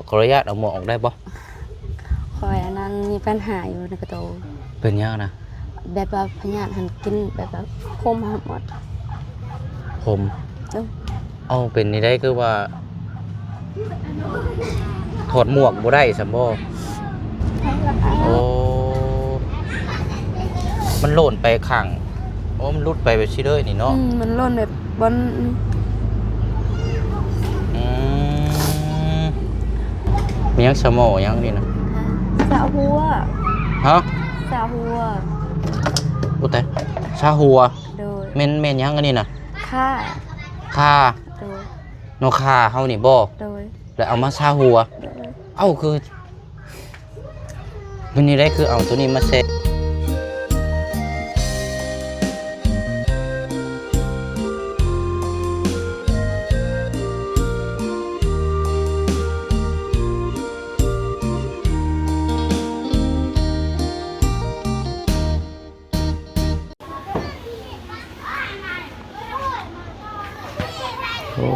ຂໍອະນຸຍາດເອົາໝວກອອກໄດ້ບໍ່? ຂ້ອຍອັນນັ້ນມີບັນຫາຢູ່ໃນກະໂຕ. ເປັນຫຍັງນະ? ແບບວ່າພະຍາດຫັ້ນກິນແບບວ່າຂົມເຮົາໝົດ. ຂົມ? ເອີ. ເອົ້າ ເປັນນີ້ໄດ້ຄືວ່າຖອດໝວກບໍ່ໄດ້ຊັ້ນບໍ່? ໂອ້ ມັນໂລ່ນໄປຂ້າງ ໂອ້ ມັນຫຼຸດໄປແບບຊີ້ເລີຍນີ້ເນາະ. ອືມ ມັນຫຼົ່ນແບບບ່ອນ ອືມ ມີຫຍັງ ສະໝໍຫຍັງນີ້ນະ? ສະຫົວ. ຮະ? ສະຫົວ. ໂອ້ ຕາຍ ສະຫົວ. ໂດຍ. ແມ່ນ ແມ່ນຫຍັງອັນນີ້ນະ? ຂ່າ. ຂ່າ. ໂດຍ. ເນາະ ຂ່າເຮົານີ້ບໍ່? ໂດຍ. ແລ້ວເອົາມາສະຫົວ. ໂດຍ. ເອົ້າ ຄື ມື້ນີ້ໄດ້ຄືເອົາໂຕນີ້ມາແຊະ. ໂອ້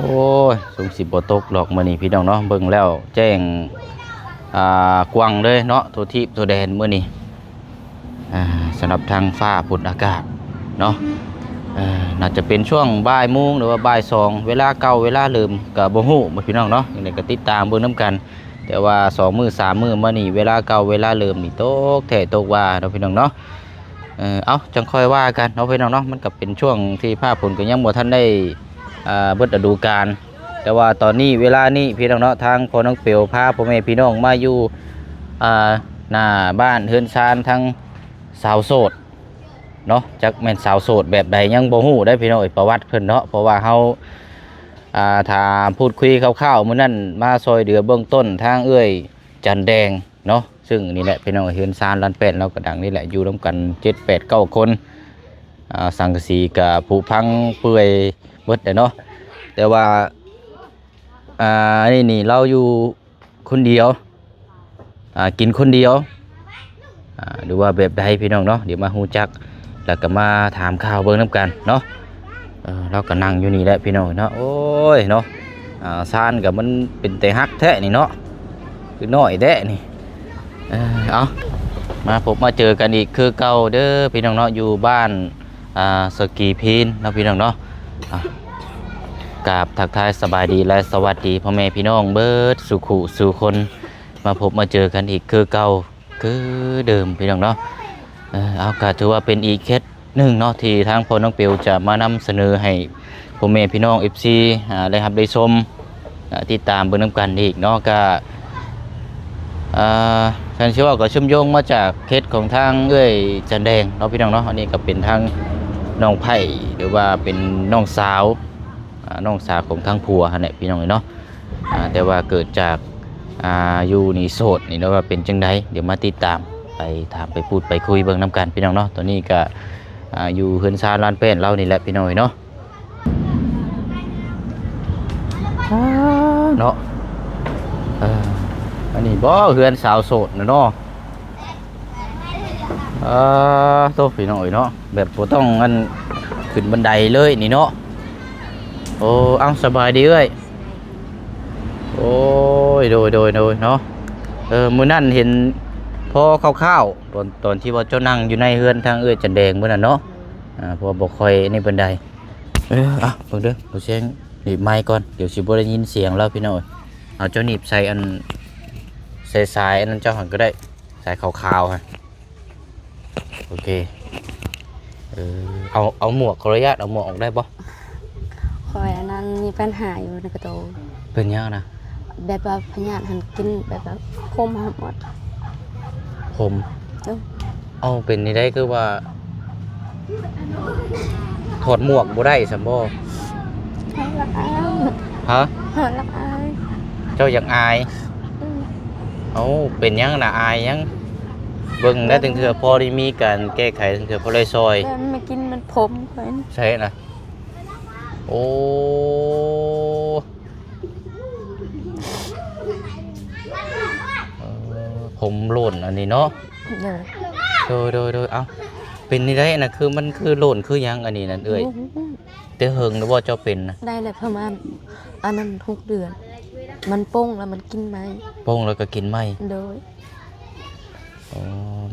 ຍ ສົງຊິບໍ່ຕົກດອກມື້ນີ້ພີ່ນ້ອງເນາະ. ເບິ່ງແລ້ວແຈ້ງ ອ່າ ກວ້າງເລີຍເນາະ ທົ່ວທີບທົ່ວແດນມື້ນີ້. ອ່າ ສຳລັບທາງຟ້າຝົນອາກາດເນາະ ເອີ ໜ້າຈະເປັນຊ່ວງບ່າຍໂມງ ຫຼືວ່າບ່າຍສອງ ເວລາເກົ່າເວລາເດີມກໍບໍ່ຮູ້ພີ່ນ້ອງເນາະ. ຈັ່ງໃດກໍຕິດຕາມເບິ່ງນຳກັນ. ແຕ່ວ່າສອງມື້ສາມມື້ມານີ້ ເວລາເກົ່າເວລາເດີມນີ້ ຕົກແທ້ຕົກວ່າເນາະພີ່ນ້ອງເນາະ. ເອີ ເອົ້າ ຈັ່ງຄ່ອຍວ່າກັນເນາະພີ່ນ້ອງເນາະ. ມັນກໍເປັນຊ່ວງທີ່ຟ້າຝົນກໍຍັງບໍ່ທັນໄດ້ ອ່າ ເບິດລະດູການ. ແຕ່ວ່າຕອນນີ້ເວລານີ້ພີ່ນ້ອງເນາະ ທາງພໍ່ນ້ອງເປວພາພໍ່ແມ່ພີ່ນ້ອງມາຢູ່ ອ່າ ໜ້າບ້ານເຮືອນຊານທາງສາວໂສດເນາະ. ຈັກແມ່ນສາວໂສດແບບໃດຍັງບໍ່ຮູ້ເດ້ພີ່ນ້ອງເອີຍ ປະຫວັດເພິ່ນເນາະ. ເພາະວ່າເຮົາ ອ່າ ຖ້າພູດຄຸຍຄ່າວໆ ມື້ນັ້ນມາຊ່ອຍເຫຼືອເບື້ອງຕົ້ນທາງເອື້ອຍຈັນແດງເນາະ. ຊຶ່ງນີ້ແຫຼະພີ່ນ້ອງ ເຮືອນຊານລານແປ້ນລາວກໍດັງນີ້ແຫຼະ ຢູ່ນຳກັນເຈັດແປດເກົ້າຄົນ. ອ່າ ສັງກະສີກະຜຸພັງເປື່ອຍເບິດແຫຼະເນາະ. ແຕ່ວ່າ ອ່າ ອັນນີ້ນີ້ລາວຢູ່ຄົນດຽວ ອ່າ ກິນຄົນດຽວ ອ່າ ຫຼືວ່າແບບໃດພີ່ນ້ອງເນາະ ດຽວມາຮູ້ຈັກ ແລ້ວກໍມາຖາມຂ່າວເບິ່ງນຳກັນເນາະ. ເອີ ລາວກໍນັ່ງຢູ່ນີ້ແຫຼະພີ່ນ້ອງເນາະ. ໂອ້ຍເນາະ ອ່າ ຊານກໍມັນເປັນແຕ່ຮັກແທ້ນີ້ເນາະ ຄືນ້ອຍແທ້ນີ້. ເອີ ເອົາ ມາພົບມາເຈີກັນອີກຄືເກົ່າເດີພີ່ນ້ອງເນາະ ຢູ່ບ້ານ ອ່າ ສະກີພີນເນາະພີ່ນ້ອງເນາະ. ອ່າ ກາບທັກທາຍສະບາຍດີ ແລະ ສະຫວັດດີພໍ່ແມ່ພີ່ນ້ອງເບິດສູ່ຄູ່ສູ່ຄົນ ມາພົບມາເຈີກັນອີກຄືເກົ່າຄືເດີມພີ່ນ້ອງເນາະ. ເອີ ເອົາ ກໍຖືວ່າເປັນອີກເຄສໜຶ່ງເນາະ ທີ່ທາງພໍ່ນ້ອງເປວຈະມານຳສະເໜີໃຫ້ພໍ່ແມ່ພີ່ນ້ອງ ເອັຟຊີ ອ່າ ໄດ້ຮັບໄດ້ຊົມ ອ່າ ຕິດຕາມເບິ່ງນຳກັນອີກເນາະ. ກະ ອ່າ ຄັນຊິເວົ້າກໍເຊື່ອມໂຍງມາຈາກເຄສຂອງທາງເອື້ອຍຈັນແດງເນາະພີ່ນ້ອງເນາະ. ອັນນີ້ກໍເປັນທາງນ້ອງໄພ້ ຫຼືວ່າເປັນນ້ອງສາວ ອ່າ ນ້ອງສາວຂອງທາງຜົວຫັ້ນແຫຼະພີ່ນ້ອງເອີຍເນາະ. ອ່າ ແຕ່ວ່າເກີດຈາກ ອ່າ ຢູ່ນີ້ໂສດນີ້ເນາະ ວ່າເປັນຈັ່ງໃດ ດຽວມາຕິດຕາມໄປຖາມໄປພູດໄປຄຸຍເບິ່ງນຳກັນພີ່ນ້ອງເນາະ. ຕອນນີ້ກະ ອ່າ ຢູ່ເຮືອນຊານລານແປ້ນລາວນີ້ແຫຼະພີ່ນ້ອງເອີຍເນາະ. ອ່າ ເນາະ ເອີ ອັນນີ້ບໍ່ເຮືອນສາວໂສດນະເນາະ. ເອີ ໂທ້ ພີ່ນ້ອງເອີຍເນາະ ແບບບໍ່ຕ້ອງອັນຂຶ້ນບັນໄດເລີຍນີ້ເນາະ. ໂອ້ ເອົ້າ ສະບາຍດີເອື້ອຍ. ໂອ້ຍ ໂດຍ ໂດຍ ໂດຍເນາະ. ເອີ ມື້ນັ້ນເຫັນພໍຄ່າວໆ ຕອນ ຕອນທີ່ວ່າເຈົ້ານັ່ງຢູ່ໃນເຮືອນທາງເອື້ອຍຈັນແດງມື້ນັ້ນເນາະ. ອ່າ ເພາະວ່າບໍ່ຄ່ອຍນີ້ປານໃດ. ເອີ ເອົາ ເບິ່ງເດີ ບໍ່ແຊງໜີບໄມກ່ອນ ດຽວຊິບໍ່ໄດ້ຍິນສຽງລາວພີ່ນ້ອງເອີຍ. ເອົາ ເຈົ້າໜີບໃສ່ອັນ ໃສ່ສາຍອັນນັ້ນເຈົ້າຫັ້ນກໍໄດ້ ສາຍຂາວໆຫັ້ນ. ໂອເຄ ເອີ ເອົາ ເອົາໝວກ ຂໍອະນຸຍາດເອົາໝວກອອກໄດ້ບໍ່? ຂ້ອຍອັນນັ້ນມີບັນຫາຢູ່ໃນກະໂຕ. ເປັນຫຍັງນະ? ແບບວ່າພະຍາດຫັ້ນກິນແບບວ່າຂົມເຮົາໝົດ. ຂົມ? ເອີ. ເອົ້າ ເປັນນີ້ໄດ້ຄືວ່າຖອດໝວກບໍ່ໄດ້ຊັ້ນບໍ່? ເຮົາລະອາຍ. ຮະ? ເຮົາລະອາຍ. ເຈົ້າຢາກອາຍ? ອືມ. ເອົ້າ ເປັນຫຍັງນະ ອາຍຫຍັງ? ເບິ່ງໄດ້ ເບິ່ງ ຕັ້ງເທື່ອພໍໄດ້ມີການແກ້ໄຂ ຕັ້ງເທື່ອພໍໄດ້ຊ່ອຍ. ແຕ່ມາກິນມັນຜົມຂ້ອຍ. ໃຊ່ນະ? ໂອ້ ເອີ ຜົມໂລ້ນອັນນີ້ເນາະ. ໂດຍ ໂດຍ ໂດຍ ໂດຍ. ເອົ້າ ເປັນນີ້ໄດ້ນະ ຄືມັນຄືໂລ້ນຄືຫຍັງອັນນີ້ນັ້ນເອື້ອຍ? ໂອ້ ແຕ່ເຫິງແລ້ວບໍ່ເຈົ້າເປັນນະ? ໄດ້ແລ້ວປະມານ ອັນນັ້ນຫົກເດືອນ. ມັນປົງແລ້ວມັນກິນໄໝ້. ປົງແລ້ວກໍກິນໄໝ້. ໂດຍ. ອໍ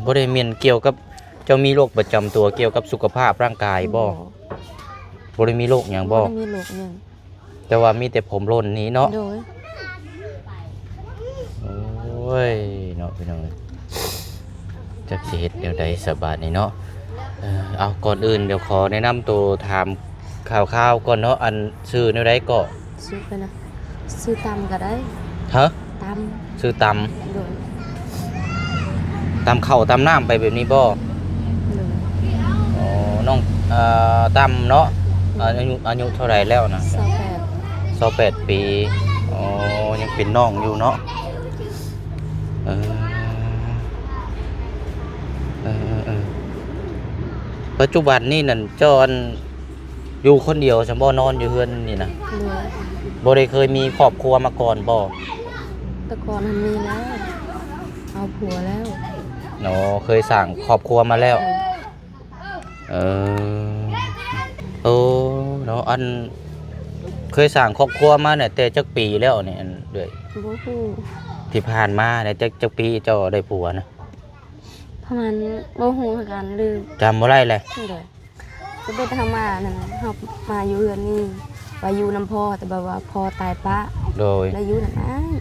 ບໍ່ໄດ້ແມ່ນກ່ຽວກັບ ເຈົ້າມີໂລກປະຈຳຕົວກ່ຽວກັບສຸຂະພາບຮ່າງກາຍບໍ່? ບໍ່ ບໍ່ໄດ້ມີໂລກຫຍັງບໍ່? ບໍ່ໄດ້ມີໂລກຫຍັງ. ແຕ່ວ່າມີແຕ່ຜົມຫຼົ່ນນີ້ເນາະ. ໂດຍ. ໂອ້ຍ ເນາະ ພີ່ນ້ອງເອີຍ ຈັກຊິເຮັດແນວໃດສະບາດນີ້ເນາະ. ເອີ ເອົາ ກ່ອນອື່ນດຽວຂໍແນະນຳໂຕ ຖາມຂ່າວໆກ່ອນເນາະ. ອັນ ຊື່ແນວໃດເກາະ? ຊື່ເພິ່ນນະ ຊື່ຕຳກໍໄດ້. ຮະ? ຕຳ. ຊື່ຕຳ. ໂດຍ. ຕຳເຂົ້າຕຳນ້ຳໄປແບບນີ້ບໍ່? ໂດຍ. ອໍ ນ້ອງ ເອີ ຕຳເນາະ. ອາຍຸ ອາຍຸເທົ່າໃດແລ້ວນະ? ຊາວແປດ. ຊາວແປດປີ. ອໍ ຍັງເປັນນ້ອງຢູ່ເນາະ. ເອີ ເອີ ເອີ ເອີ ປັດຈຸບັນນີ້ນັ້ນ ເຈົ້າ ອັນ ຢູ່ຄົນດຽວຊັ້ນບໍ່? ນອນຢູ່ເຮືອນນີ້ນະ? ໂດຍ. ບໍ່ໄດ້ເຄີຍມີຄອບຄົວມາກ່ອນບໍ່? ແຕ່ກ່ອນຫັ້ນມີແລ້ວ ເອົາຜົວແລ້ວ. ອໍ ເຄີຍສ້າງຄອບຄົວມາແລ້ວ. ໂດຍ. ເອີ ໂອ້ ເນາະ ອັນ ເຄີຍສ້າງຄອບຄົວມານີ້ແຕ່ຈັກປີແລ້ວນີ້? ອັນ ເອື້ອຍ ບໍ່ຮູ້ ທີ່ຜ່ານມານີ້ ຈັກ ຈັກປີເຈົ້າໄດ້ຜົວນະ? ປະມານ ບໍ່ຮູ້ຄືກັນ ລືມ ຈຳບໍ່ໄດ້ແຫຼະ. ໂດຍ. ແຕ່ເປັນເຮົາມານັ້ນ ເຮົາມາຢູ່ເຮືອນນີ້ ວ່າຢູ່ນຳພໍ່ ແຕ່ແບບວ່າພໍ່ຕາຍປະ. ໂດຍ. ແລ້ວຢູ່ນຳອ້າຍ.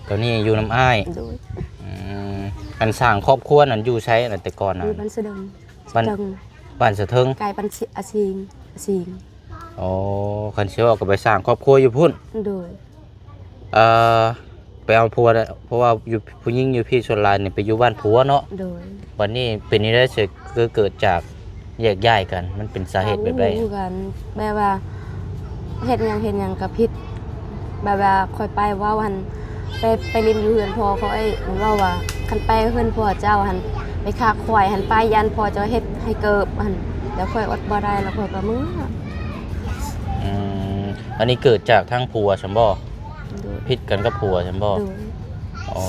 ຕອນນີ້ຢູ່ນຳອ້າຍ. ໂດຍ. ອືມ ອັນສ້າງຄອບຄົວນັ້ນຢູ່ໃສນະ ແຕ່ກ່ອນນະ? ຢູ່ບ້ານສະເດິງ. ບ້ານ ສະເຖິງ ບ້ານສະເຖິງ ໃກ້ບ້ານ ອາຊິງ ອາຊິງ. ອໍ ຄັນຊິເວົ້າກໍໄປສ້າງຄອບຄົວຢູ່ພຸ້ນ. ໂດຍ. ເອີ ໄປເອົາຜົວ ເພາະວ່າຢູ່ ຜູ້ຍິງຢູ່ພີ້ສ່ວນຫຼາຍນີ້ໄປຢູ່ບ້ານຜົວເນາະ. ໂດຍ. ບັດນີ້ເປັນແນວໃດ ຄືເກີດຈາກແຍກຍ້າຍກັນ? ມັນເປັນສາເຫດແບບໃດ? ບໍ່ຮູ້ຄືກັນ ແບບວ່າເຮັດຫຍັງ ເຮັດຫຍັງກໍຜິດ. ແບບວ່າຂ້ອຍໄປເວົ້າຫັ້ນ ໄປ ໄປຫຼິ້ນຢູ່ເຮືອນພໍ່ຂ້ອຍ ມັນເວົ້າວ່າ ຄັນໄປເຮືອນພໍ່ເຈົ້າຫັ້ນ ໄປຂ້າຄວາຍຫັ້ນ ໄປຢ້ານພໍ່ເຈົ້າເຮັດໃຫ້ເກີບຫັ້ນ. ແລ້ວຂ້ອຍອົດບໍ່ໄດ້ ແລ້ວຂ້ອຍກໍເມືອ. ອືມ ອັນນີ້ເກີດຈາກທາງຜົວຊັ້ນບໍ່? ໂດຍ. ຜິດກັນກັບຜົວຊັ້ນບໍ່? ໂດຍ. ອໍ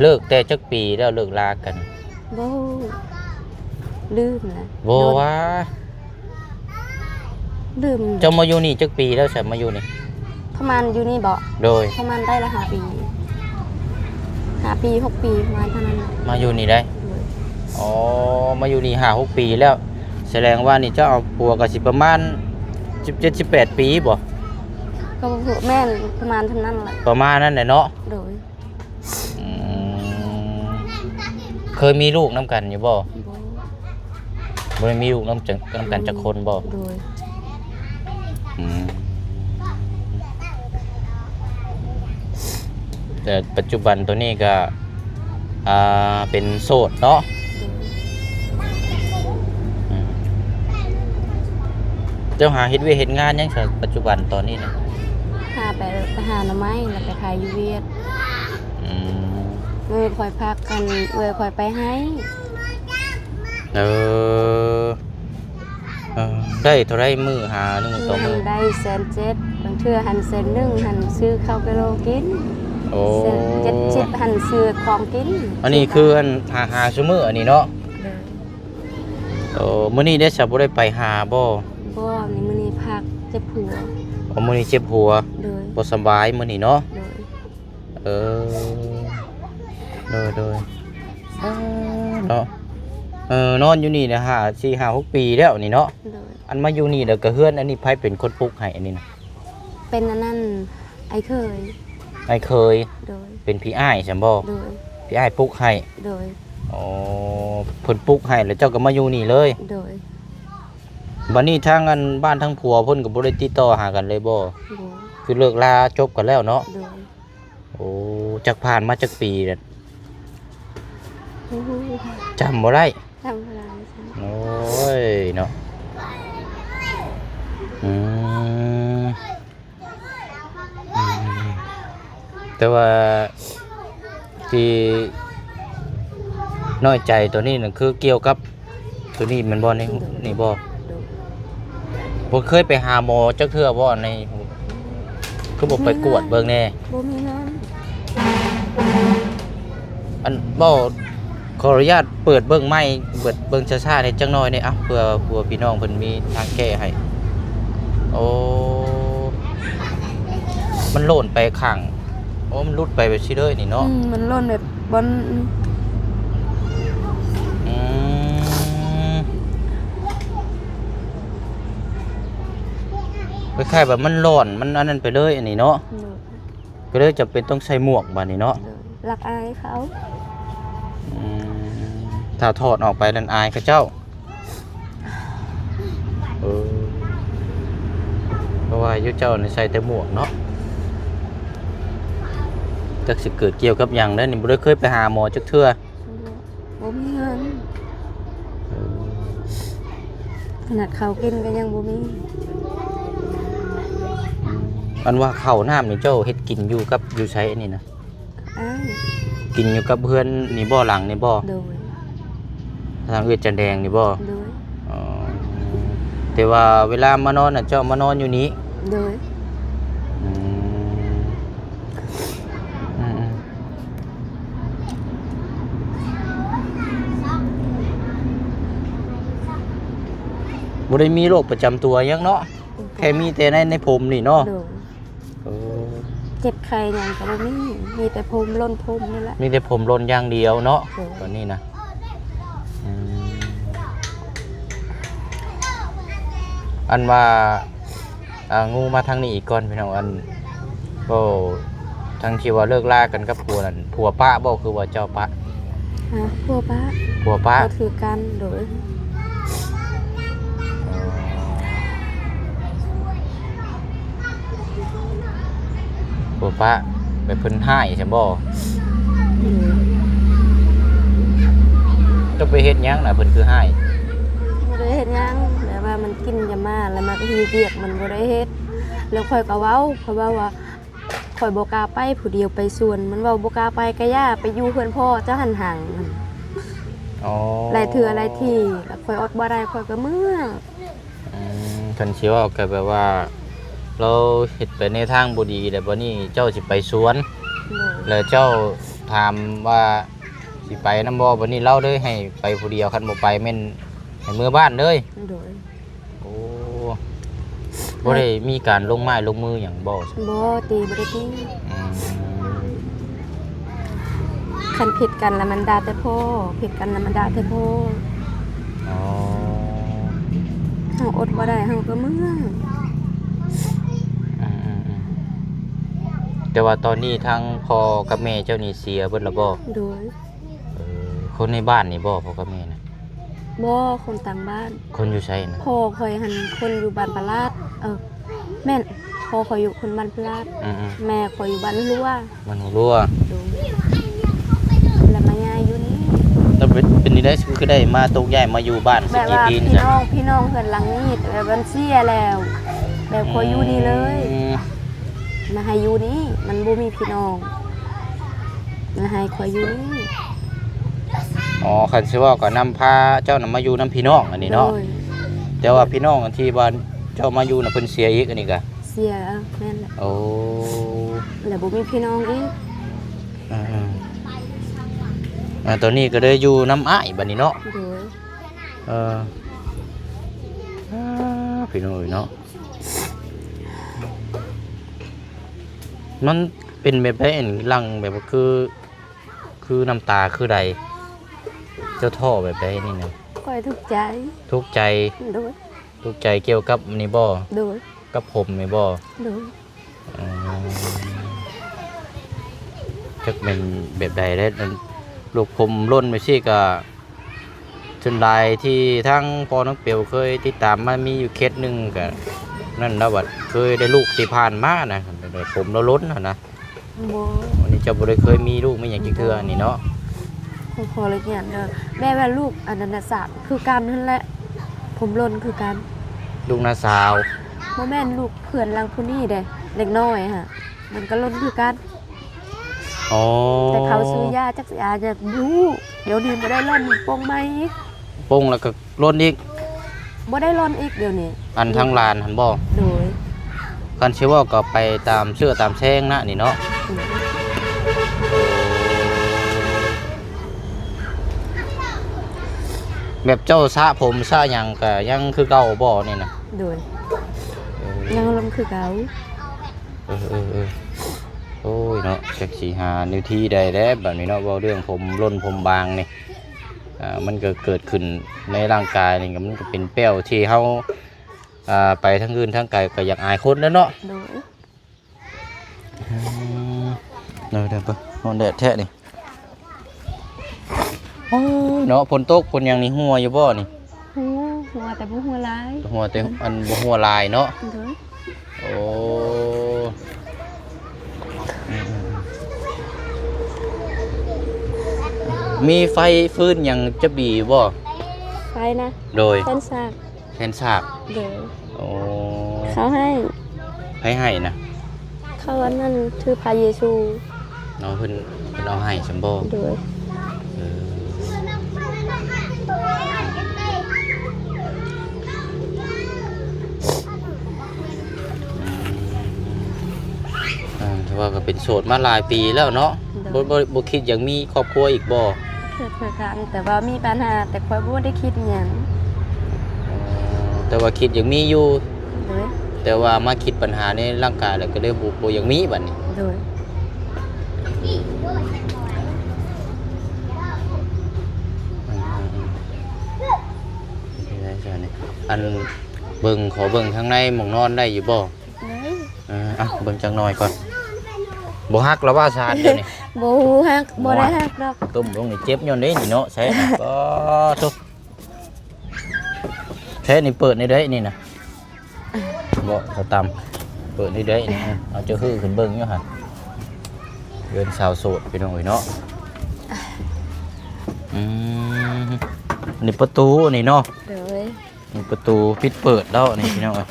ເລີກແຕ່ຈັກປີແລ້ວ ເລີກລາກັນ? ບໍ່ຮູ້ ລືມແລ້ວ. ບໍ່ວ່າ ລືມ. ເຈົ້າມາຢູ່ນີ້ຈັກປີແລ້ວຊະ? ມາຢູ່ນີ້ ປະມານຢູ່ນີ້ບໍ? ໂດຍ. ປະມານໄດ້ລະຫ້າປີ ຫ້າປີ ຫົກປີ ປະມານເທົ່ານັ້ນ. ມາຢູ່ນີ້ໄດ້? ໂດຍ. ອໍ ມາຢູ່ນີ້ຫ້າຫົກປີແລ້ວ. ສະແດງວ່ານີ້ເຈົ້າເອົາຜົວກໍຊິປະມານສິບເຈັດ ສິບແປດປີບໍ? ກໍບໍ່ຮູ້ ແມ່ນປະມານເທົ່ານັ້ນແຫຼະ. ປະມານນັ້ນແຫຼະເນາະ. ໂດຍ. ອືມ ເຄີຍມີລູກນຳກັນຢູ່ບໍ່? ບໍ່ ບໍ່ໄດ້ມີລູກນຳ ນຳກັນຈັກຄົນບໍ່? ໂດຍ. ອືມ ແຕ່ປັດຈຸບັນໂຕນີ້ກໍ ອ່າ ເປັນໂສດເນາະ. ໂດຍ. ອືມ ເຈົ້າຫາເຮັດວຽກເຮັດງານຫຍັງຊະ ປັດຈຸບັນຕອນນີ້ນະ? ຫາໄປ ໄປຫາໜໍ່ໄມ້ ແລ້ວໄປຂາຍຢູ່ຫວຽດ. ອືມ ເອີ ຂ້ອຍພັກກັນ ເອື້ອຍຂ້ອຍໄປໃຫ້. ເອີ ເອີ ໄດ້ເທົ່າໃດມື້ຫາໜຶ່ງຕໍ່ມື້? ມື້ໜຶ່ງໄດ້ແສນເຈັດ ບາງເທື່ອຫັ້ນແສນໜຶ່ງຫັ້ນ ຊື້ເຂົ້າກິໂລກິນ. ໂອ້ ແສນເຈັດສິບຫັ້ນ ຊື້ຂອງກິນ. ອັນນີ້ຄືອັນ ຫາ ຫາຊຸມື້ອັນນີ້ເນາະ? ໂດຍ. ໂອ້ ມື້ນີ້ເດຊະ ບໍ່ໄດ້ໄປຫາບໍ່? ບໍ່ ມື້ນີ້ພັກ ເຈັບຫົວ. ອໍ ມື້ນີ້ເຈັບຫົວ. ໂດຍ. ບໍ່ສະບາຍມື້ນີ້ເນາະ? ໂດຍ. ເອີ ໂດຍ ໂດຍ ເນາະ ເອີ ນອນຢູ່ນີ້ນະ ຫ້າ ສີ່ ຫ້າ ຫົກປີແລ້ວນີ້ເນາະ? ໂດຍ. ອັນມາຢູ່ນີ້ແລ້ວກະເຮືອນອັນນີ້ໃຜເປັນຄົນປຸກໃຫ້ອັນນີ້ນະ? ເປັນອັນນັ້ນ ອ້າຍເຂີຍ. ອ້າຍເຂີຍ. ໂດຍ. ເປັນພີ່ອ້າຍຊັ້ນບໍ່? ໂດຍ. ພີ່ອ້າຍປຸກໃຫ້. ໂດຍ. ອໍ ເພິ່ນປຸກໃຫ້ແລ້ວເຈົ້າກໍມາຢູ່ນີ້ເລີຍ? ໂດຍ. ບັດນີ້ທາງອັນບ້ານທາງຜົວເພິ່ນກໍບໍ່ໄດ້ຕິດຕໍ່ຫາກັນເລີຍບໍ່? ບໍ່. ຄືເລີກລາຈົບກັນແລ້ວເນາະ? ໂດຍ. ໂອ້ ຈັກຜ່ານມາຈັກປີແລ້ວ? ໂອ້ ຈຳບໍ່ໄດ້. ຈຳບໍ່ໄດ້. ໂອ້ຍເນາະ ອືມ ອືມ ແຕ່ວ່າທີ່ນ້ອຍໃຈໂຕນີ້ນະ ຄືກ່ຽວກັບ ໂຕນີ້ແມ່ນບໍ່? ນີ້ ໂດຍ ນີ້ບໍ່? ໂດຍ. ບໍ່ເຄີຍໄປຫາໝໍຈັກເທື່ອບໍ່? ໃນ ຄືບໍ່ໄປກວດເບິ່ງແດ່? ບໍ່ມີເງິນ. ອັນ ເວົ້າ ຂໍອະນຸຍາດເປີດເບິ່ງໄມ້ ເປີດເບິ່ງຊ້າໆ ໃນຈັກໜ້ອຍນີ້ ເອົາ ເພື່ອ ເພື່ອພີ່ນ້ອງເພິ່ນມີທາງແກ້ໃຫ້. ໂອ້ ມັນໂລ້ນໄປຂ້າງ ໂອ້ ມັນຫຼຸດໄປແບບຊີ້ເລີຍນີ້ເນາະ. ອືມ ມັນຫຼົ່ອນແບບບ່ອນ ອືມ ຄ້າຍໆແບບມັນຫຼອນ ມັນອັນນັ້ນໄປເລີຍອັນນີ້ເນາະ. ໂດຍ ກໍເລີຍຈຳເປັນຕ້ອງໃສ່ໝວກບາດນີ້ເນາະ. ໂດຍ ລັກອາຍເຂົາ. ອືມ ຖ້າຖອດອອກໄປນັ້ນອາຍເຂົາເຈົ້າ. ເອີ ເພາະວ່າຢູ່ເຈົ້ານີ້ໃສ່ແຕ່ໝວກເນາະ. ຈັກຊິເກີດກ່ຽວກັບຫຍັງເດ້ນີ້ ບໍ່ໄດ້ເຄີຍໄປຫາໝໍຈັກເທື່ອ. ບໍ່ ບໍ່ມີເງິນ. ເອີ ຂະໜາດເຂົ້າກິນກໍຍັງບໍ່ມີ. ອັນວ່າເຂົ້ານ້ຳນີ້ເຈົ້າເຮັດກິນຢູ່ກັບ ຢູ່ໃສອັນນີ້ນະ? ອ້າຍ ກິນຢູ່ກັບເຮືອນນີ້ບໍ່ ຫຼັງນີ້ບໍ່? ໂດຍ ທາງເອື້ອຍຈັນແດງນີ້ບໍ່? ໂດຍ ອໍ ແຕ່ວ່າເວລາມານອນນະ ເຈົ້າມານອນຢູ່ນີ້? ໂດຍ ອືມ ອືມໆ ບໍ່ໄດ້ມີໂລກປະຈຳຕົວຫຍັງເນາະ? ແຄ່ມີແຕ່ໃນ ໃນຜົມນີ້ເນາະ? ໂດຍ ໂອ້ ເຈັບໄຂ້ຫຍັງກໍບໍ່ມີ ມີແຕ່ຜົມຫຼົ່ນຜົມນີ້ແຫຼະ. ມີແຕ່ຜົມຫຼົ່ນຢ່າງດຽວເນາະ? ໂດຍ ຕອນນີ້ນະ. ອືມ ອັນວ່າ ອ່າ ງູມາທາງນີ້ອີກກ່ອນພີ່ນ້ອງ. ອັນ ໂອ້ ທັງທີ່ວ່າເລີກລາກັນກັບຜົວນັ້ນ ຜົວປະບໍ່ ຄືວ່າເຈົ້າປະ? ຮະ ຜົວປະ. ຜົວປະ ກໍຖືກກັນ. ໂດຍ ອໍ ຜົວປະ ແບບເພິ່ນຮ້າຍຊັ້ນບໍ່? ໂດຍ ເຈົ້າໄປເຮັດຫຍັງນະ ເພິ່ນຄືຮ້າຍ? ບໍ່ໄດ້ເຮັດຫຍັງ ແບບວ່າມັນກິນຢາມ້າ ແລ້ວມັນກໍຫິວວຽກ ມັນບໍ່ໄດ້ເຮັດ. ແລ້ວຂ້ອຍກໍເວົ້າ ຂ້ອຍເວົ້າວ່າ ຂ້ອຍບໍ່ກ້າໄປຜູ້ດຽວໄປສວນ. ມັນເວົ້າບໍ່ກ້າໄປກໍຢ່າ ໄປຢູ່ເຮືອນພໍ່ເຈົ້າຫັ້ນຫັ້ງ. ອໍ ຫຼາຍເທື່ອຫຼາຍທີ ແລ້ວຂ້ອຍອົດບໍ່ໄດ້ ຂ້ອຍກໍເມືອ. ອືມ ຄັນຊິເວົ້າກໍແບບວ່າ ລາວເຮັດໄປໃນທາງບໍ່ດີ ແລ້ວບັດນີ້ເຈົ້າຊິໄປສວນ ໂດຍ ແລ້ວເຈົ້າຖາມວ່າຊິໄປນຳບໍ່? ບັດນີ້ລາວເລີຍໃຫ້ໄປຜູ້ດຽວ ຄັນບໍ່ໄປແມ່ນໃຫ້ເມືອບ້ານເລີຍ. ໂດຍ ໂອ້ ບໍ່ໄດ້ມີການລົງໄມ້ລົງມືຫຍັງບໍ່? ບໍ່ຕິ ບໍ່ໄດ້ຕິ. ອືມ ຄັນຜິດກັນລະມັນດ່າແຕ່ພໍ່ ຜິດກັນລະມັນດ່າແຕ່ພໍ່. ອໍ ເຮົາອົດບໍ່ໄດ້ ເຮົາກໍເມືອ. ອືມໆໆ ແຕ່ວ່າຕອນນີ້ທາງພໍ່ກັບແມ່ເຈົ້ານີ້ເສຍເບິດແລ້ວບໍ່? ໂດຍ ເອີ ຄົນໃນບ້ານນີ້ບໍ່ ພໍ່ກັບແມ່ນະ? ບໍ່ ຄົນຕ່າງບ້ານ. ຄົນຢູ່ໃສນະ? ພໍ່ຂ້ອຍຫັ້ນຄົນຢູ່ບ້ານປະຫຼາດ ເອີ ແມ່ນ ພໍ່ຂ້ອຍຢູ່ຄົນບ້ານພະລາດ. ອືມໆ ແມ່ຂ້ອຍຢູ່ບ້ານຫົວ. ບ້ານຫົວລົວ. ໂດຍ ແລ້ວມາຍ້າຍຢູ່ນີ້. ແລ້ວເປັນ ເປັນຈັ່ງໃດ ຄືໄດ້ມາຕົກຍ້າຍມາຢູ່ບ້ານ ແບບວ່າ ສະກີພີນີ້ ພີ່ນ້ອງ ພີ່ນ້ອງເຮືອນຫຼັງນີ້ ແບບມັນເສຍແລ້ວ ແບບຂໍຢູ່ນີ້ເລີຍ. ອືມ ມາໃຫ້ຢູ່ນີ້ ມັນບໍ່ມີພີ່ນ້ອງ ມາໃຫ້ຂ້ອຍຢູ່ນີ້. ອໍ ຄັນຊິເວົ້າກໍນຳພາເຈົ້ານຳມາຢູ່ນຳພີ່ນ້ອງອັນນີ້ເນາະ. ໂດຍ ແຕ່ວ່າພີ່ນ້ອງອັນທີ່ວ່າເຈົ້າມາຢູ່ນະ ເພິ່ນເສຍອີກ ອັນນີ້ກະເສຍ. ເອີ ແມ່ນແຫຼະ. ໂອ້ ແລ້ວບໍ່ມີພີ່ນ້ອງອີກ. ເອີໆ ຕອນນີ້ກໍໄດ້ຢູ່ນຳອ້າຍບັດນີ້ເນາະ. ໂດຍ ເອີ ອາ ພີ່ນ້ອງເອີຍເນາະ ມັນເປັນແບບໃດ? ອັນຫຼັ່ງແບບວ່າຄື ຄືນ້ຳຕາຄືໃດ? ເຈົ້າທໍ້ແບບໃດນີ້ນະ? ຂ້ອຍທຸກໃຈ. ທຸກໃຈ? ໂດຍ. ທຸກໃຈກ່ຽວກັບອັນນີ້ບໍ່? ໂດຍ. ກັບຜົມນີ້ບໍ່? ໂດຍ. ອໍ ຈັກແມ່ນແບບໃດແລ້ວ ອັນລູກຜົມຫຼົ່ນໄປຊີ້ກະ ສ່ວນຫຼາຍທີ່ທາງພໍ່ນ້ອງເປວເຄີຍຕິດຕາມມາ ມີຢູ່ເຂດໜຶ່ງກະນັ້ນລະ ບັດເຄີຍໄດ້ລູກທີ່ຜ່ານມານະ ຜົມລາວຫຼົ່ນຫັ້ນນະ. ບໍ່ ອັນນີ້ເຈົ້າບໍ່ໄດ້ເຄີຍມີລູກມີຫຍັງຈັກເທື່ອນີ້ເນາະ? ຂໍ ຂໍລະອຽດເດີ ແມ່ວ່າລູກອັນນັ້ນນະ ສາວຄືກັນຫັ້ນແຫຼະ ຜົມຫຼົ່ນຄືກັນ. ລູກນ້າສາວ? ບໍ່ແມ່ນ ລູກເພື່ອນຫຼັງຜູ້ນີ້ເດ້ ເດັກນ້ອຍຫັ້ນ ມັນກໍຫຼົ່ນຄືກັນ. ອໍ ແຕ່ເຂົາຊື້ຢາຈັກຢາຫຍັງບໍ່ຮູ້ ດຽວນີ້ບໍ່ໄດ້ຫຼົ່ນ ປົງໃໝ່ ປົງແລ້ວກໍ ຫຼົ່ນອີກ? ບໍ່ໄດ້ຫຼົ່ນອີກດຽວນີ້. ອັນທາງຫຼານຫັ້ນບໍ່? ໂດຍ. ຄັນຊິເວົ້າກໍໄປຕາມເຊື້ອຕາມແຊງນະນີ້ເນາະ. ອືມ. ແບບເຈົ້າສະຜົມສະຫຍັງກໍຍັງຄືເກົ່າບໍ່ນີ້ນະ? ໂດຍ. ເອີ ຍັງລົມຄືເກົ່າ. ເອີໆ. ໂອ້ຍເນາະ ຈັກຊິຫາແນວທີ່ໃດແລ້ວບາດນີ້ເນາະ. ເວົ້າເລື່ອງຜົມຫຼົ່ນຜົມບາງນີ້ ອ່າ ມັນກໍເກີດຂຶ້ນໃນຮ່າງກາຍນີ້ ກໍມັນກໍເປັນແປ້ວທີ່ເຮົາ ອ່າ ໄປທາງອື່ນທາງໄກກໍຢາກອາຍຄົນແຫຼະເນາະ. ໂດຍ ອືມ ເດີໆ ເບິ່ງ ຮ້ອນແດດແທ້ນີ້. ໂອ້ຍເນາະ ຝົນຕົກຝົນຫຍັງນີ້ຮົ່ວຢູ່ບໍ່ນີ້? ຮົ່ວ ຮົ່ວແຕ່ບໍ່ຮົ່ວຫຼາຍ. ຮົ່ວແຕ່ ອັນ ບໍ່ຮົ່ວຫຼາຍເນາະ. ໂດຍ ໂອ້ ອືມໆໆ ມີໄຟຟືນຫຍັງຈັບບີຢູ່ບໍ່? ໄຟນະ? ໂດຍ ແຜ່ນສາກ. ແຜ່ນສາກ. ໂດຍ ໂອ້ ເຂົາໃຫ້. ໃຜໃຫ້ນະ? ເຂົາ ອັນນັ້ນ ຖືພະເຢຊູ. ເນາະ ເພິ່ນ ເພິ່ນເອົາໃຫ້ຊັ້ນບໍ່? ໂດຍ ເອີ ອືມ ເອີ ຖືວ່າກໍເປັນໂສດມາຫຼາຍປີແລ້ວເນາະ. ໂດຍ ບໍ່ ບໍ່ ບໍ່ຄິດຢາກມີຄອບຄົວອີກບໍ່? ຄື ຄືກັນ ແຕ່ວ່າມີບັນຫາ ແຕ່ຂ້ອຍບໍ່ໄດ້ຄິດຫຍັງ. ອໍ ແຕ່ວ່າຄິດຢາກມີຢູ່. ໂດຍ ແຕ່ວ່າມາຄິດບັນຫາໃນຮ່າງກາຍແລ້ວ ກໍເລີຍບໍ່ ບໍ່ຢາກມີບັດນີ້. ໂດຍ ອືມໆໆ ເປັນໄດຊັ້ນນີ້? ອັນ ເບິ່ງ ຂໍເບິ່ງທາງໃນໝ່ອງນອນໄດ້ຢູ່ບໍ່? ໄດ້. ເອີ ອ່ະ ເບິ່ງຈັກໜ່ອຍກ່ອນ. ບໍ່ຫັກລະວ່າຊານດຽວນີ້? ບໍ່ຫັກ ບໍ່ໄດ້ຫັກດອກ. ຕຸ້ມລົງນີ້ເຈັບຍ້ອນເດ້ນີ້ເນາະ. ໃສ່ ປາໂທ້ ແທ້ນີ້ເປີດນີ້ໄດ້ນີ້ນະ. ບໍ່ ສະຕຳ ເປີດນີ້ໄດ້ນີ້. ເອົາ ເຈົ້າຮືຂຶ້ນເບິ່ງຢູ່ຫັ້ນ. ເຮືອນຊາວໂສດ ພີ່ນ້ອງເອີຍເນາະ. ອືມ ນີ້ປະຕູນີ້ເນາະ. ໂດຍ ມີປະຕູປິດເປີດແລ້ວນີ້ ພີ່ນ້ອງເອີຍ.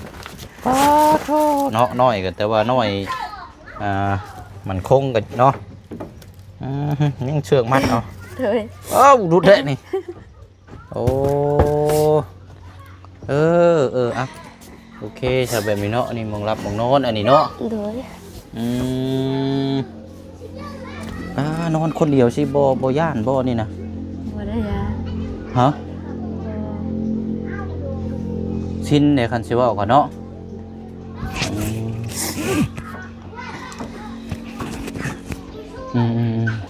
ປາໂທ້ ເນາະ ນ້ອຍກໍແຕ່ວ່ານ້ອຍ ອ່າ ໝັ້ນຄົງກັນເນາະ. ອືມ ຍັງເຊືອກມັດເອົາ. ໂດຍ ເອົ້າ ຫຼຸດແທ້ນີ້. ໂອ້ ເອີ ເອີ ອ່ະ ໂອເຄ ຖ້າແບບນີ້ເນາະ. ອັນນີ້ໝ່ອງຫຼັບໝ່ອງນອນ ອັນນີ້ເນາະ. ໂດຍ ອືມ ອ່າ ນອນຄົນດຽວຊິ ບໍ່ ບໍ່ຢ້ານບໍ່ນີ້ນະ? ບໍ່ໄດ້ຢ້ານ. ຮະ? ບໍ່. ຊິນເດ້ ຄັນຊິເວົ້າກັນເນາະ. ອືມ ອືມໆ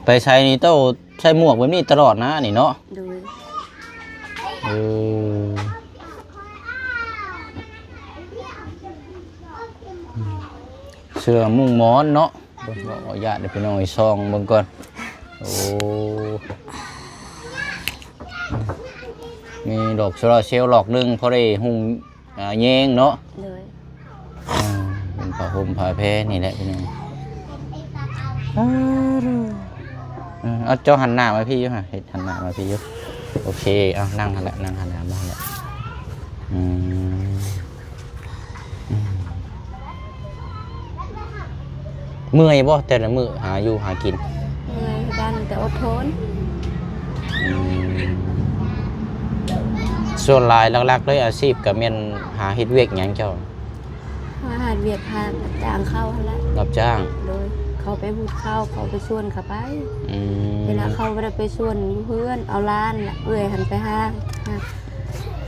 ໆ ໄປໃສນີ້ ເຈົ້າໃສ່ໝວກແບບນີ້ຕະຫຼອດນະນີ້ເນາະ? ໂດຍ ເອີ ເສື້ອມຸ້ງໝອນເນາະ. ເບິ່ງ ຂໍອະນຸຍາດເດີພີ່ນ້ອງເອີຍ ສ່ອງເບິ່ງກ່ອນ. ໂອ້ ມີດອກໂຊລາເຊວດອກໜຶ່ງ ພໍໄດ້ຫຸ່ມ ອ່າ ແຍງເນາະ. ໂດຍ ອ່າ ເປັນຜ້າຫົ່ມຜ້າແພນີ້ແຫຼະພີ່ນ້ອງ. ເອີ ເອົາ ເຈົ້າຫັນໜ້າມາພີ້ຢູ່ຫະ ເຮັດຫັນໜ້າມາພີ້ຢູ່. ໂອເຄ ເອົາ ນັ່ງຫັ້ນແຫຼະ ນັ່ງຫັນໜ້າມາຫັ້ນແຫຼະ. ອືມ ອືມ ເມື່ອຍບໍ່ແຕ່ລະມື້ຫາຢູ່ຫາກິນ? ເມື່ອຍຄືກັນ ແຕ່ອົດທົນ. ອືມ ສ່ວນຫຼາຍຫຼັກໆເລີຍ ອາຊີບກໍແມ່ນຫາເຮັດວຽກຫຍັງເຈົ້າ? ຫາເຮັດວຽກ ຫາຮັບຈ້າງເຂົາຫັ້ນແຫຼະ. ຮັບຈ້າງ? ໂດຍ ເຂົາໄປຫຸດເຂົ້າ ເຂົາໄປສວນເຂົາໄປ. ອືມ ເວລາເຂົາບໍ່ໄດ້ໄປສວນ ຢູ່ເຮືອນ ເອົາຫຼານ ເອື້ອຍຫັ້ນໄປຫາ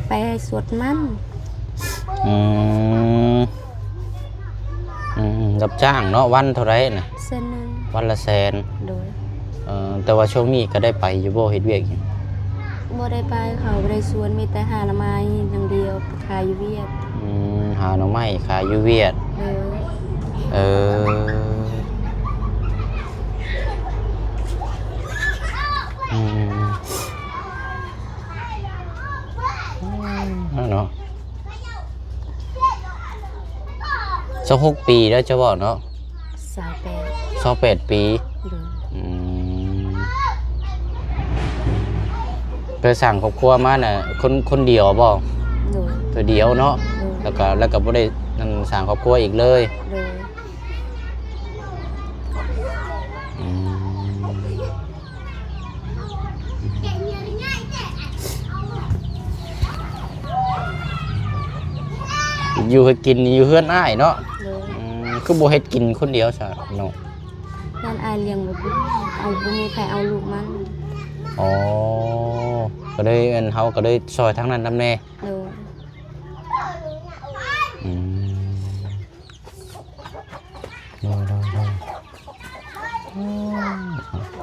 ໄປສວນມັນ. ອືມ ອືມ ຮັບຈ້າງເນາະ. ວັນເທົ່າໃດນະ? ແສນໜຶ່ງ. ວັນລະແສນ. ໂດຍ ເອີ ແຕ່ວ່າຊ່ວງນີ້ກໍໄດ້ໄປຢູ່ບໍ່ ເຮັດວຽກຢູ່? ບໍ່ໄດ້ໄປ ເຂົາບໍ່ໄດ້ຊວນ ມີແຕ່ຫາໜໍ່ໄມ້ຢ່າງດຽວ ໄປຂາຍຢູ່ຫວຽດ. ອືມ ຫາໜໍ່ໄມ້ຂາຍຢູ່ຫວຽດ. ໂດຍ ເອີ ອືມ ອືມ ອືມ ເນາະ ຊາວຫົກປີແລ້ວຈະເວົ້າເນາະ. ຊາວແປດ ຊາວແປດປີ. ໂດຍ ອືມ ໄປສ້າງຄອບຄົວມານະ ຄົນ ຄົນດຽວບໍ່? ໂດຍ ຜູ້ດຽວເນາະ. ໂດຍ ແລ້ວກໍ ແລ້ວກໍບໍ່ໄດ້ ນັ້ນ ສ້າງຄອບຄົວອີກເລີຍ. ໂດຍ ອືມ ຢູ່ເຮັດກິນຢູ່ເຮືອນອ້າຍເນາະ. ໂດຍ ອືມ ຄືບໍ່ເຮັດກິນຄົນດຽວຊະເນາະ? ຢ້ານອ້າຍລ້ຽງບໍ່ເປັນ ເອົາ ບໍ່ມີໃຜເອົາລູກມັນ. ອໍ ກໍເລີຍ ອັນ ເຮົາກໍເລີຍຊ່ອຍທາງນັ້ນນຳແດ່. ໂດຍ ອືມ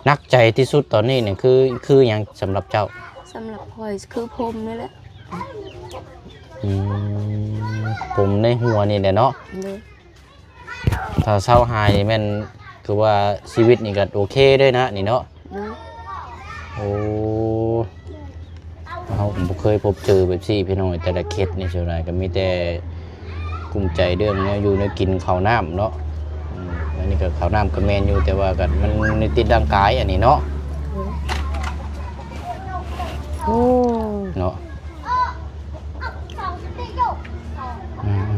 ໜັກໃຈທີ່ສຸດຕອນນີ້ນີ້ຄື ຄືຫຍັງສຳລັບເຈົ້າ? ສຳລັບຂ້ອຍຄືຜົມນີ້ແຫຼະ. ອືມ ຜົມໃນຫົວນີ້ແຫຼະເນາະ. ໂດຍ. ຖ້າເຊົາຫາຍນີ້ແມ່ນຄືວ່າຊີວິດນີ້ກໍໂອເຄເດ້ນະນີ້ເນາະ. ໂດຍ. ໂອ້ ເຮົາກໍບໍ່ເຄີຍພົບເຈີແບບຊີ້ພີ່ນ້ອງ ແຕ່ລະເຂດນີ້ສ່ວນຫຼາຍກໍມີແຕ່ກຸ້ມໃຈເລື່ອງແນວຢູ່ແນວກິນເຂົ້ານ້ຳເນາະ. ອືມ ອັນນີ້ກໍເຂົ້ານ້ຳກໍແມ່ນຢູ່ ແຕ່ວ່າກໍມັນໃນຕິດຮ່າງກາຍອັນນີ້ເນາະ. ໂດຍ. ໂອ້ ເນາະ. ອືມ ອືມ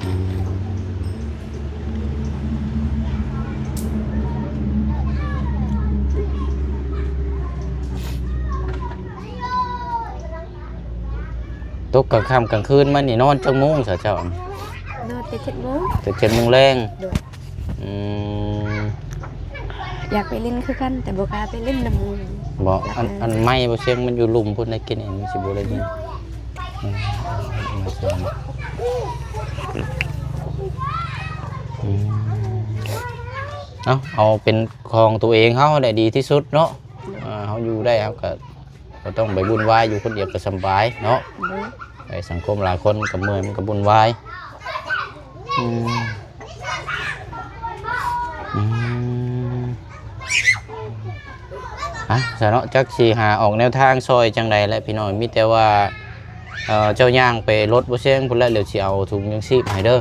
ອືມ ອືມ ຕົກກາງຄ່ຳກາງຄືນມານີ້ນອນຈັກໂມງຊະເຈົ້າ? ນອນແຕ່ເຈັດໂມງ. ແຕ່ເຈັດໂມງແລງ. ໂດຍ. ອືມ ຢາກໄປຫຼິ້ນຄືກັນ ແຕ່ບໍ່ກ້າໄປຫຼິ້ນນຳໝູ່. ບໍ່ ອັນ ອັນໄມ້ບໍ່ ສຽງມັນຢູ່ລຸ່ມພຸ້ນ ໄດ້ກິນນີ້ມັນຊິບໍ່ໄດ້ຍິນ. ອືມ ອືມ ອືມ ອືມ ເອົາ ເອົາເປັນຂອງຕົວເອງເຮົາແຫຼະດີທີ່ສຸດເນາະ. ໂດຍ. ເຮົາຢູ່ໄດ້ ເຮົາກໍບໍ່ຕ້ອງໄປວຸ່ນວາຍ ຢູ່ຄົນດຽວກໍສຳບາຍເນາະ. ໂດຍ. ໄປສັງຄົມຫຼາຍຄົນກໍເມື່ອຍ ມັນກໍວຸ່ນວາຍ. ອືມ ອືມ ອ່ະ ຊະເນາະ ຈັກຊິຫາອອກແນວທາງຊ່ອຍຈັ່ງໃດແຫຼະພີ່ນ້ອງ. ມີແຕ່ວ່າ ເອີ ເຈົ້າຍ່າງໄປລົດບໍ່ແຊງພຸ້ນແຫຼະ ແລ້ວຊິເອົາຖົງຍັງຊີບໃຫ້ເດີ. ໂດຍ.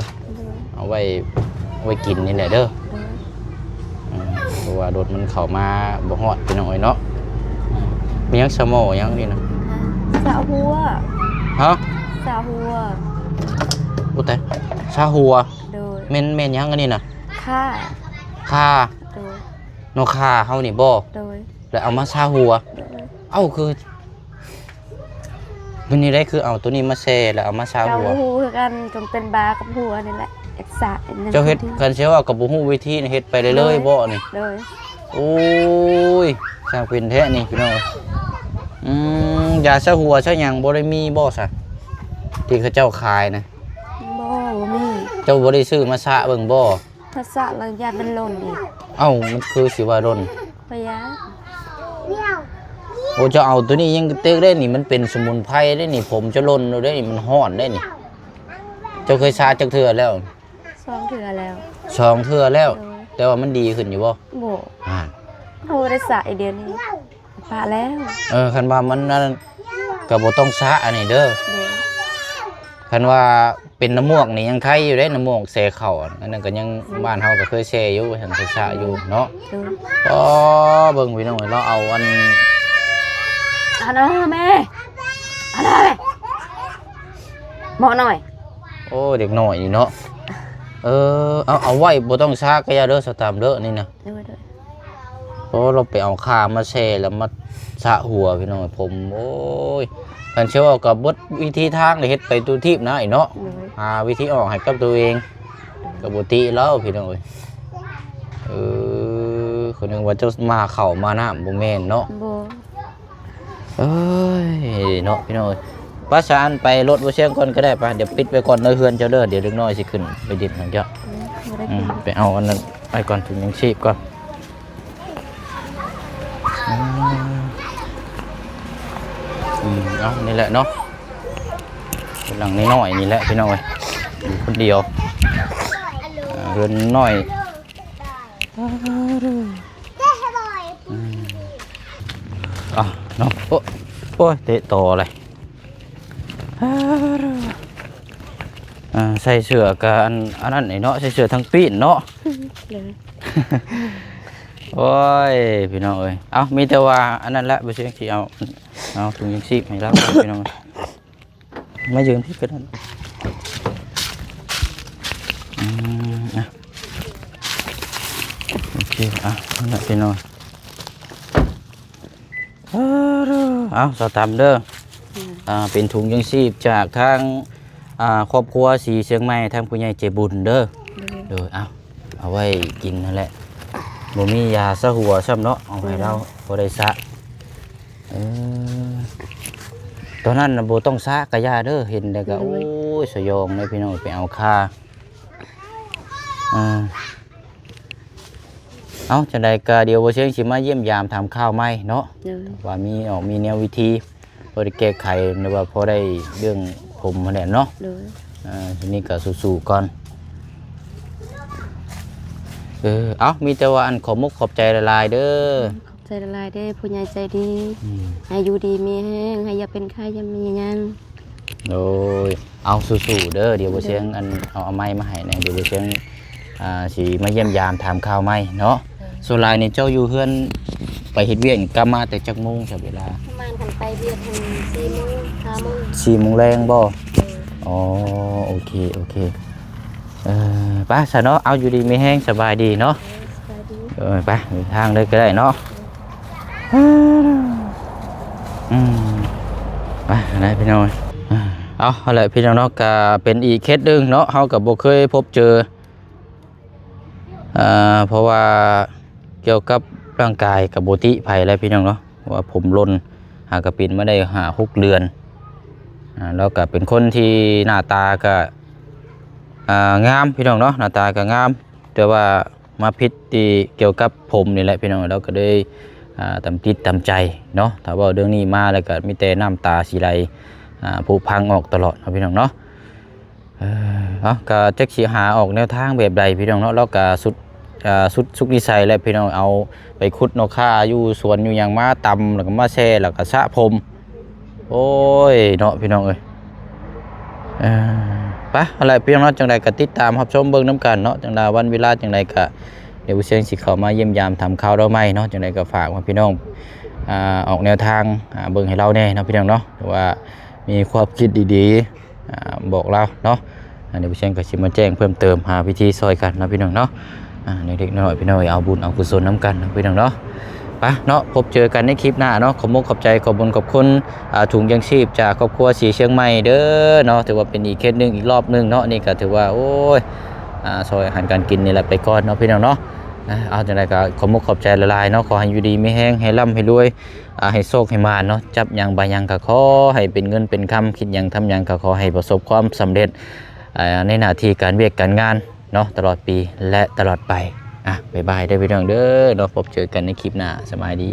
ເອົາໄວ້ ໄວ້ກິນນີ້ແຫຼະເດີ. ໂດຍ. ເອີ ເພາະວ່າລົດມັນເຂົ້າມາບໍ່ຮອດພີ່ນ້ອງເອີຍເນາະ. ມີຫຍັງ ສະໝໍຫຍັງນີ້ນະ? ສະຫົວ. ຮະ? ສະຫົວ. ໂອ້ ຕາຍ ສະຫົວ. ໂດຍ. ແມ່ນ ແມ່ນຫຍັງອັນນີ້ນະ? ຂ່າ. ຂ່າ. ໂດຍ. ໜໍ່ຂ່າເຮົານີ້ບໍ່? ໂດຍ. ແລ້ວເອົາມາສະຫົວ. ໂດຍ. ເອົ້າ ຄື ເປັນແນວໃດ ຄືເອົາໂຕນີ້ມາແຊ່ ແລ້ວເອົາມາສະຫົວ? ກໍບໍ່ຮູ້ຄືກັນ ຈົນເປັນບ້າກັບຫົວນີ້ແຫຼະ ຢາກສະ. ເຈົ້າເຮັດ ຄັນຊິເວົ້າກໍບໍ່ຮູ້ວິທີ ເຮັດໄປເລື້ອຍໆບໍ່ນີ້? ໂດຍ. ໂອ້ຍ ຊ່າງເປັນແທ້ນີ້ພີ່ນ້ອງ. ອືມ ຢາສະຫົວສະຫຍັງບໍ່ໄດ້ມີບໍ່ຊະ ທີ່ເຂົາເຈົ້າຂາຍນະ? ບໍ່ ບໍ່ມີ. ເຈົ້າບໍ່ໄດ້ຊື້ມາສະເບິ່ງບໍ່? ຖ້າສະແລ້ວຢ້ານມັນຫຼົ່ນອີກ. ເອົ້າ ມັນຄືຊິວ່າຫຼົ່ນ? ບໍ່ຢ້ານ. ໂອ້ ເຈົ້າເອົາໂຕນີ້ຍັງເຕັກໄດ້ນີ້ ມັນເປັນສະໝຸນໄພໄດ້ນີ້ ຜົມຈະຫຼົ່ນໂລດໄດ້ນີ້ ມັນຮ້ອນໄດ້ນີ້. ເຈົ້າເຄີຍສະຈັກເທື່ອແລ້ວ? ສອງເທື່ອແລ້ວ. ສອງເທື່ອແລ້ວ? ໂດຍ. ແຕ່ວ່າມັນດີຂຶ້ນຢູ່ບໍ່? ບໍ່. ອ່າ ເຮົາບໍ່ໄດ້ສະອີກດຽວນີ້. ປະແລ້ວ. ເອີ ຄັນວ່າມັນນັ້ນກໍບໍ່ຕ້ອງສະອັນນີ້ເດີ. ໂດຍ. ຄັນວ່າເປັນນ້ຳໝວກນີ້ຍັງໄຄຢູ່ເດ້ ນ້ຳໝວກແຊ່ເຂົ້າ ອັນນັ້ນກໍຍັງ ບ້ານເຮົາກໍເຄີຍແຊ່ຢູ່ ຈັ່ງໄດ້ສະຢູ່ເນາະ. ໂດຍ. ອໍ ເບິ່ງພີ່ນ້ອງເອີຍ ລາວເອົາອັນ ອັນນັ້ນແມ່ ອັນນັ້ນແມ່ ໝໍ້ນ້ອຍ. ໂອ້ ເດັກນ້ອຍນີ້ເນາະ. ເອີ ເອົາ ເອົາໄວ້ ບໍ່ຕ້ອງສະກະຢ່າເດີ ສະຕາມເດີ ນີ້ນະ. ໂດຍ ໂດຍ. ໂອ້ ລາວໄປເອົາຂ່າມາແຊ່ ແລ້ວມາສະຫົວພີ່ນ້ອງ ຜົມ ໂອ້ຍ ຄັນຊິເວົ້າກໍເບິດວິທີທາງເຮັດໄປທຸກທີບນະ ໄອ້ເນາະ. ໂດຍ. ຫາວິທີອອກໃຫ້ກັບຕົວເອງ ໂດຍ. ກໍບໍ່ຕິລາວພີ່ນ້ອງເອີຍ. ເອີ ຄົນໜຶ່ງວ່າເຈົ້າມາເຂົ້າມານ້ຳ ບໍ່ແມ່ນເນາະ. ບໍ່. ເອີຍ ເນາະ ພີ່ນ້ອງເອີຍ. ປະສານໄປລົດບໍ່ສຽງກ່ອນກໍໄດ້ ໄປ ດຽວປິດໄວ້ກ່ອນເດີ ເຮືອນເຈົ້າເດີ ດຽວເດັກນ້ອຍຊິຂຶ້ນໄປດິນນຳເຈົ້າ. ອືມ ໄປເອົາອັນນັ້ນໄປກ່ອນ ຖົງຍັງຊີບກ່ອນ. ອືມ ອືມ ເອົາ ນີ້ແຫຼະເນາະ ຫຼັງນ້ອຍໆນີ້ແຫຼະ ພີ່ນ້ອງເອີຍ ຢູ່ຄົນດຽວ ເຮືອນນ້ອຍ. ອືມ ອ່ະ ເນາະ ໂອ້ ໂອ້ຍ ເຕະຕໍ່ເລີຍ. ອ່າ ໃສ່ເສື້ອກະອັນ ອັນນັ້ນເນາະ ໃສ່ເສື້ອທັງປີນເນາະ. ໂດຍ. ໂອ້ຍ ພີ່ນ້ອງເອີຍ ເອົ້າ ມີແຕ່ວ່າອັນນັ້ນແຫຼະ ບໍ່ຊິຊິເອົາ ເອົາຖົງຍັງຊີບໃຫ້ລາວ ພີ່ນ້ອງເອີຍ. ມາຢືນພີ້ກໍໄດ້. ອືມ ອ່ະ ໂອເຄ ອ່ະ ນັ້ນແຫຼະພີ່ນ້ອງ. ເອົາ ສາວຕຳເດີ ອືມ ອ່າ ເປັນຖົງຍັງຊີບຈາກທາງ ອ່າ ຄອບຄົວສີຊຽງໃໝ່ ທາງຜູ້ໃຫຍ່ໃຈບຸນເດີ. ໂດຍ ເອົາ ເອົາໄວ້ກິນຫັ້ນແຫຼະ ບໍ່ມີຢາຊະຫົວຊ້ຳເນາະ ເອົາໃຫ້ລາວ ໂດຍ ພໍໄດ້ຊະ. ເອີ ຕອນນັ້ນນະບໍ່ຕ້ອງຊະກະຢ່າເດີ ເຫັນແລ້ວກະ ໂດຍ ໂອ້ຍ ສະຫຍອງເລີຍພີ່ນ້ອງ ໄປເອົາຄາ. ອ່າ ເອົາ ຈັ່ງໃດກໍດຽວບໍ່ຊຽງຊິມາຢ້ຽມຢາມຖາມຂ່າວໃໝ່ເນາະ ໂດຍ ວ່າມີອອກ ມີແນວວິທີພໍໄດ້ແກ້ໄຂ ຫຼືວ່າພໍໄດ້ເລື່ອງຜົມຫັ້ນແຫຼະເນາະ ໂດຍ ອ່າ ທີນີ້ກໍສູ້ໆກ່ອນ ເອີ ເອົາ ມີແຕ່ວ່າ ອັນ ຂອບມຸກຂອບໃຈຫຼາຍໆເດີ ຂອບໃຈຫຼາຍໆເດີ ຜູ້ໃຫຍ່ໃຈດີ ອືມ ໃຫ້ຢູ່ດີມີແຮງ ໃຫ້ຢ່າເປັນໄຂ້ຢ່າມີຫຍັງ ໂດຍ ເອົາ ສູ້ໆເດີ ດຽວບໍ່ຊຽງ ໂດຍ ອັນ ເອົາ ເອົາໄມ້ມາໃຫ້ແດ່ ດຽວບໍ່ຊຽງ ອ່າ ຊິມາຢ້ຽມຢາມຖາມຂ່າວໃໝ່ເນາະ ໂດຍ ສ່ວນຫຼາຍນີ້ເຈົ້າຢູ່ເຮືອນ ໄປເຮັດວຽກນີ້ ກັບມາແຕ່ຈັກໂມງ ຈັກເວລາ ປະມານ ຄັນໄປວຽກຫັ້ນ ສີ່ໂມງ ຫ້າໂມງ ສີ່ໂມງແລງບໍ່ ໂດຍ ອໍ ໂອເຄ ໂອເຄ ເອີ ໄປຊະເນາະ ເອົາ ຢູ່ດີມີແຮງ ສະບາຍດີເນາະ ໂດຍ ສະບາຍດີ ເອີ ໄປ ເດີນທາງເລີຍກໍໄດ້ເນາະ ອືມ ໄປ ຫັ້ນແຫຼະພີ່ນ້ອງ ເອົາ ຫັ້ນແຫຼະພີ່ນ້ອງເນາະ ກະເປັນອີກເຄສໜຶ່ງເນາະ ເຮົາກະບໍ່ເຄີຍພົບເຈີ ເອີ ເພາະວ່າກ່ຽວກັບຮ່າງກາຍກະບໍ່ຕິໃຜແຫຼະພີ່ນ້ອງເນາະ ເພາະວ່າຜົມຫຼົ່ນ ຫາກະເປັນມາໄດ້ຫ້າຫົກເດືອນ ອ່າ ລາວກະເປັນຄົນທີ່ໜ້າຕາກະ ອ່າ ງາມພີ່ນ້ອງເນາະ ໜ້າຕາກະງາມ ແຕ່ວ່າມາຜິດທີ່ກ່ຽວກັບຜົມນີ້ແຫຼະພີ່ນ້ອງ ລາວກໍເລີຍ ອ່າ ຕຳຈິດຕຳໃຈເນາະ ຖ້າເວົ້າເລື່ອງນີ້ມາແລ້ວກໍມີແຕ່ນ້ຳຕາຊິໄຫຼ ອ່າ ຜຸພັງອອກຕະຫຼອດເນາະພີ່ນ້ອງເນາະ ເອີ ເອົາ ກໍຈັກຊິຫາອອກແນວທາງແບບໃດພີ່ນ້ອງເນາະ ລາວກໍສຸດ ອ່າ ສຸດສຸກນິໄສແຫຼະພີ່ນ້ອງ ເອົາໄປຂຸດເນາະ ຄາຢູ່ສວນຢູ່ຫຍັງມາຕຳ ແລ້ວກໍມາແຊ່ ແລ້ວກໍສະຜົມ ໂອ້ຍເນາະພີ່ນ້ອງເອີຍ ເອີ ໄປ ຫັ້ນແຫຼະພີ່ນ້ອງເນາະ ຈັ່ງໃດກໍຕິດຕາມຮັບຊົມເບິ່ງນຳກັນເນາະ ຈັ່ງໃດວັນເວລາຈັ່ງໃດກໍ ດຽວບໍ່ຊຽງຊິເຂົ້າມາຢ້ຽມຢາມຖາມຂ່າວລາວໃໝ່ເນາະ ຈັ່ງໃດກໍຝາກພີ່ນ້ອງ ອ່າ ອອກແນວທາງ ອ່າ ເບິ່ງໃຫ້ລາວແດ່ເນາະພີ່ນ້ອງເນາະ ຫຼືວ່າມີຄວາມຄິດດີໆ ອ່າ ບອກລາວເນາະ ອັນນີ້ບໍ່ຊຽງກໍຊິມາແຈ້ງເພີ່ມເຕີມ ຫາວິທີຊ່ອຍກັນເນາະພີ່ນ້ອງເນາະ ອ່າ ເລັກໆນ້ອຍໆ ພີ່ນ້ອງເອີຍ ເອົາບຸນເອົາກຸສົນນຳກັນເນາະພີ່ນ້ອງເນາະ ໄປເນາະ ພົບເຈີກັນໃນຄລິບໜ້າເນາະ ຂອບມຸກຂອບໃຈ ຂອບບຸນຂອບຄຸນ ອ່າ ຖົງຢາງຊີບຈາກຄອບຄົວສີຊຽງໃໝ່ເດີເນາະ ຖືວ່າເປັນອີກເຄສໜຶ່ງ ອີກລອບໜຶ່ງເນາະ ນີ້ກໍຖືວ່າ ໂອ້ຍ ອ່າ ຊ່ອຍອາຫານການກິນນີ້ແຫຼະໄປກ່ອນເນາະພີ່ນ້ອງເນາະ ອ່າ ເອົາ ຈັ່ງໃດກໍຂອບມຸກຂອບໃຈຫຼາຍໆເນາະ ຂໍໃຫ້ຢູ່ດີມີແຮງ ໃຫ້ລ່ຳໃຫ້ລວຍ ອ່າ ໃຫ້ໂຊກໃຫ້ໝານເນາະ ຈັບຫຍັງບາຫຍັງກໍຂໍໃຫ້ເປັນເງິນເປັນຄຳ ຄິດຫຍັງທຳຫຍັງກໍຂໍໃຫ້ປະສົບຄວາມສຳເລັດ ອ່າ ໃນໜ້າທີ່ການວຽກການງານເນາະ ຕະຫຼອດປີ ແລະ ຕະຫຼອດໄປ ອ່າ ບາຍບາຍເດີພີ່ນ້ອງເດີເນາະ ພົບເຈີກັນໃນຄລິບໜ້າ ສະບາຍດີ.